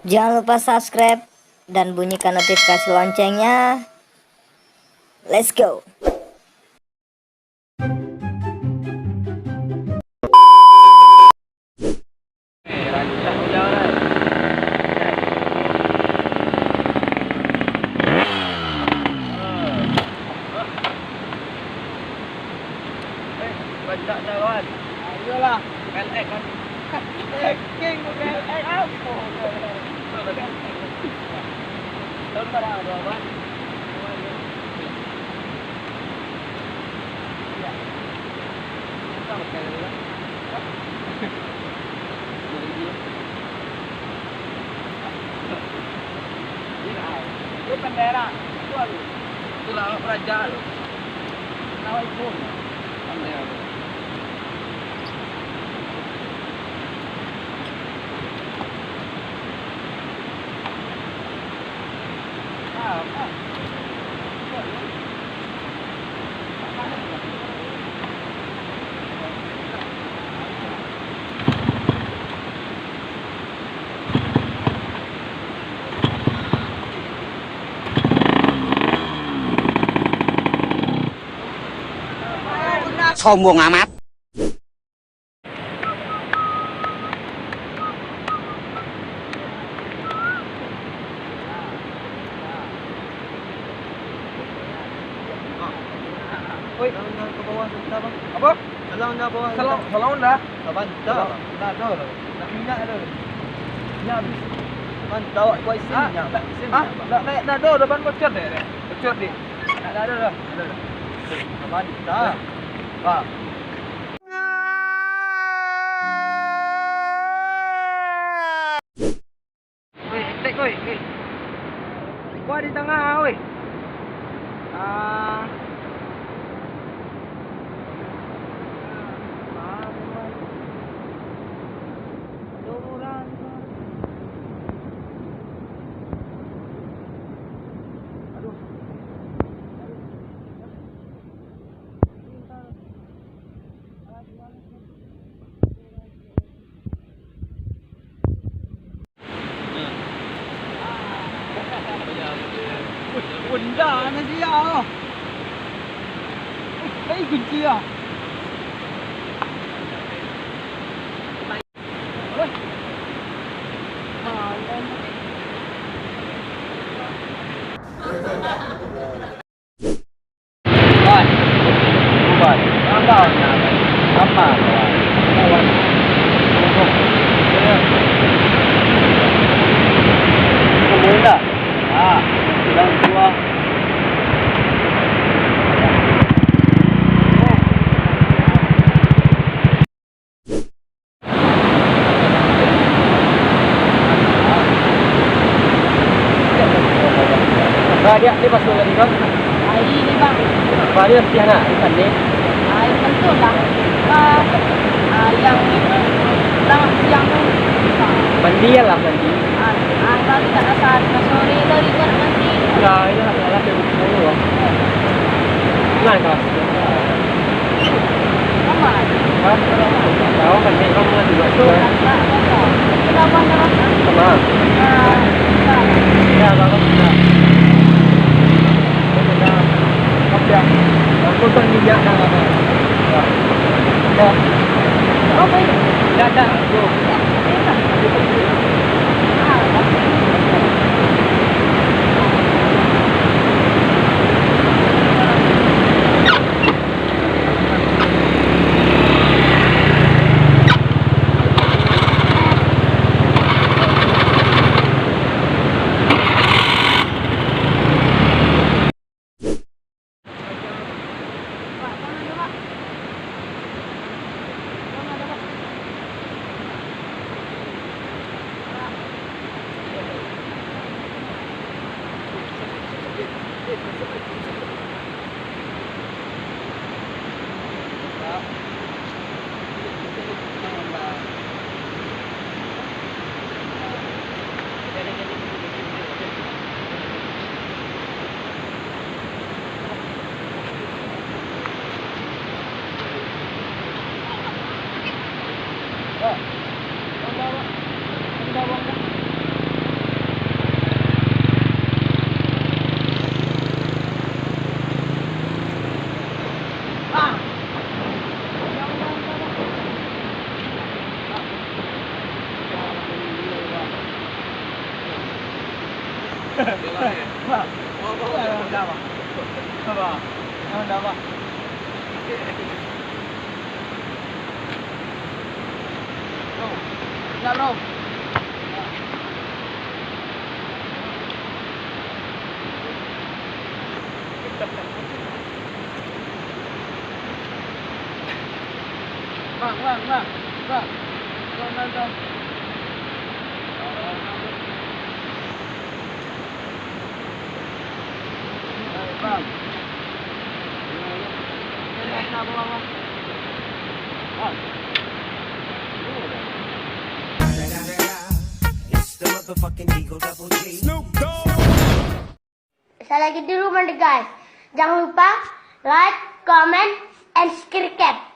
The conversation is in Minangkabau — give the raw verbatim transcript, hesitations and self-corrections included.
Jangan lupa subscribe dan bunyikan notifikasi loncengnya. Let's go. Eh, rancak dah, kawan. Ayolah. L X kan. King, L X apo? Tahun bara, kawan? Iya. Kita pakai dulu lah. Ini bendera. Itu aku. Itu lawak raja tu. Lawak ibu. Bendera tu. Sombong amat. Oi, salam dah ke bawah sebentar, Bang. Apa? Salam dah bawah sebentar. Salam dah. Saban dah. Dah, dah, dah. Nak minyak dah. Minyak habis. Saban dah, awak buat isi minyak, Bang. Isi minyak, Bang. Dah, dah, dah, dah, dah, Bang, bocor deh, deh. Bocor deh. Dah, dah, dah, dah. Dah, dah. Saban dah. Bang. Weh, etek, weh, weh. Gua di tangah, weh. Ah. Aduh. Wih, Honda na dia. Wih, kunci ah. Wih. Malam. Ban. Ban. Tambah. Tambah. Kawan. Tunggu. Ya. Tunggu dah. Ah, bilang dua. Bah, diak, ni masuk tadi, bah. Ah, ini, Bang. Bah, dia putih anak, ikan ni. Ah, itu betul lah. Bah, ah, yang, yang siang tu. Mandi lah, mandi. Ah, ah, baru tak rasa, rasa sore tadi kan nak mandi. Dah, ini lah, lah, dia betul lah. Nah, kalau Aman. Hah? Tahu kan, ni kamu lagi buat juga. Kenapa, kenapa? Sama. Ah, susah. Ya, kalau susah. Sudah. Oke. Aku kan minyak dah, apa? Ya. Ya. Apa ini? Dah, dah. Tuh. Bang. Bang, dah, Bang. Bang. Bang, dah, Bang. Bro. Ya, bro. Bang, bang, bang, bang. Bang, bang, bang. Eh, bang. Bang. It's the motherfucking Eagle Double G. Snoop Dogg. Salagi dulu mande guys. Jangan lupa like, comment, and subscribe.